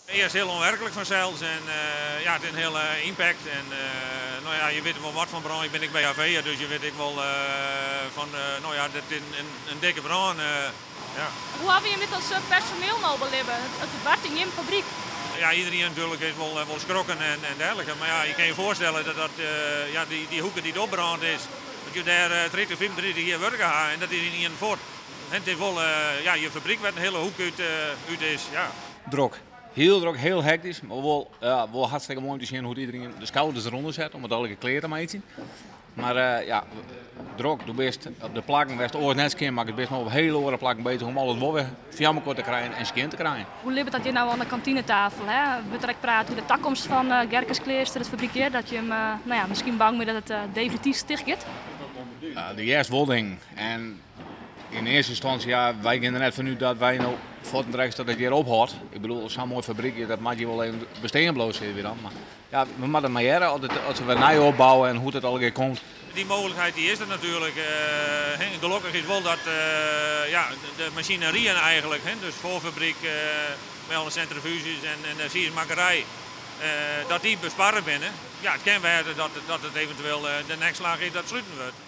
Earst hiel ûnwerklik fansels en ja, it is in hiele impact. En no ja, je witte wol wat fan brân. Je binne ek WHV'er, dus je witte ek wol fan, no ja, dit is in dikke brân. Ja. Hoe hawwe jim dit as personiel no belibbe? It bart yn jim fabryk. Ja, iderien natuerlik is wol skrokken en dergelike. Mar ja, je kinne je foarstelle dat ja, dy hoeke dy't opbrând is, dat je dêr 30, 35 jier wurke ha en dat is ynienen fuort. En it is wol ja, je fabryk wêr't in hiele hoek út is. Ja. Drok. Hiel drok, hiel hektysk, mar wol, ja, wol hartstikke moai om te sjen hoe't iderien de skouders derûnder set om it allegear klear te meitsjen. Mar ja, drok. Do bist op de plakken wêr'tst oars net skjin makkest, bist no op hiele oare plakken beuzich om alles wol wer foar mekoar te krijen en skjin te krijen. Hoe libbet dat hjir no oan de kantinetafel? Hè? Wurdt der ek praat oer de takomst fan Gerkeskleaster, it fabryk hjir? Dat jim no ja, miskien bang binne dat it definityf ticht giet? Ja, do hearst wol dingen. En yn earste ynstânsje, ja, wy gean der net fanút dat wy no fuortendaliks dat it hjir ophâldt. Ik bedoel, sa'n moai fabryk, dat moat hjir wol even bestean bliuwe, sizze wy dan. Mar ja, we moatte mar hearre as se wer nij opbouwe en hoe't it allegear komt. Dy mooglikheid dy is der natuerlik. Gelokkich is wol dat ja, de masineryen eigentlik, dus foarfabryk mei alle sentrifuges en de siesmakkerij, dat dy besparre binne. Ja, it kin wêze dat it eventueel de nekstslach is dat sluten wurdt.